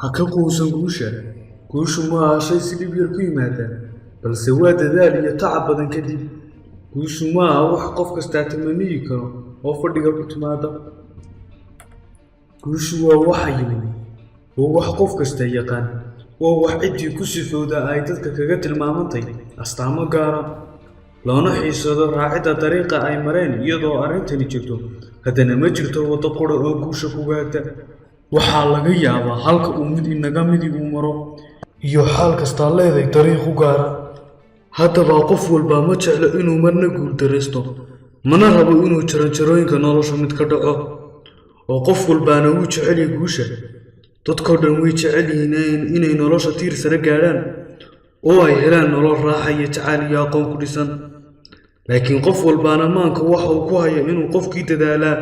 Ha ka quusan guusha. Guushu ma aha shay si dhib yar ku yimaada, balse waa dadaal iyo tacab badan kadib. Guushu ma aha wax qof kastaa tamaniyi karo oo fadhiga ku timaada. Guushu waa waxa yimid, waa wax qof kasta yaqaan, waa wax ciddii ku sifowda ay dadka kaga tilmaamantay astaamo gaara, loona xiisado raacidda dariiqa ay mareen. Iyadoo arrintani jirto, haddana ma jirto waddo qura oo guusha ku gaarta. Waxaa laga yaabaa halka uu mid inaga midi uu maro iyo xaal kastaa leeday dariiq u gaara. Haddaba qof walba ma jeclo inuu marna guuldaraysto, mana rabo inuu jaranjarooyinka nolosha mid ka dhaco, oo qof walbaana wuu jecel yahay guusha. Dadkoo dhan way jecel yihiin inay nolosha tiir sare gaadhaan oo ay helaan nolol raaxa iyo jacayl iyo aqoon ku dhisan. Laakiin qof walbaana maanka waxa uu ku haya inuu qofkii dadaalaa,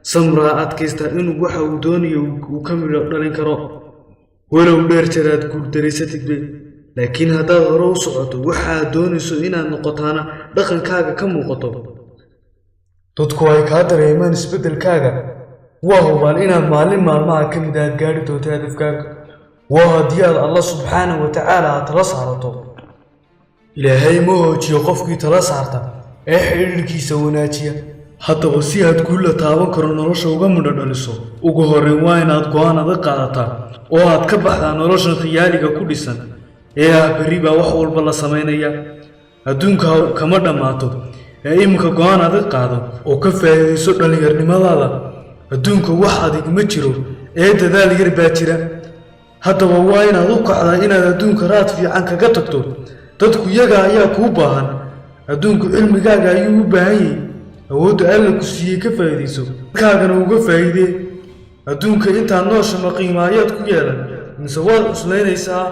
samraa, adkaystaa, inuu waxa uu doonayo uu ka midho dhalin karo. Walow dheer jeer aad guuldaраysatidbe, laakiin haddaad hore u socoto, waxaad doonayso inaad noqotaana dhaqankaaga ka muuqato, dadku ay kaa dareemaan isbeddelkaaga, waa hubaal inaad maalin maalmaha ka mid aad gaadhi doonto hadafkaaga. Waa haddii aad Alla subxaana wa tacaala aad tala saarato. Ilaahay ma hoojiyo qofkii tala saarta ee xidhiidhkiisa wanaajiya. Haddaba si aad guul la taaban karo nolosha uga midho dhaliso, ugu horreyn waa inaad go'aan adag qaadataa oo aad ka baxdaa noloshan khiyaaliga ku dhisan ee ah berri baa wax walba la samaynaya. Adduunka kama dhammaato ee iminka go'aan adag qaado oo ka faa'iidayso dhallinyarnimadaada. Adduunka wax adig ma jiro ee dadaal yar baa jira. Haddaba waa inaad u kacdaa inaad adduunka raad fiican kaga tagto. Dadku iyaga ayaa kuu baahan. Adduunku cilmigaaga ayuu u baahan yahay. Awoodda Alla ku siiyey ka faa'iidayso, dadkaagana uga faa'iidee. Adduunka intaad noosha ma qiimo ayaad ku yeelan mise waad cuslaynaysaa?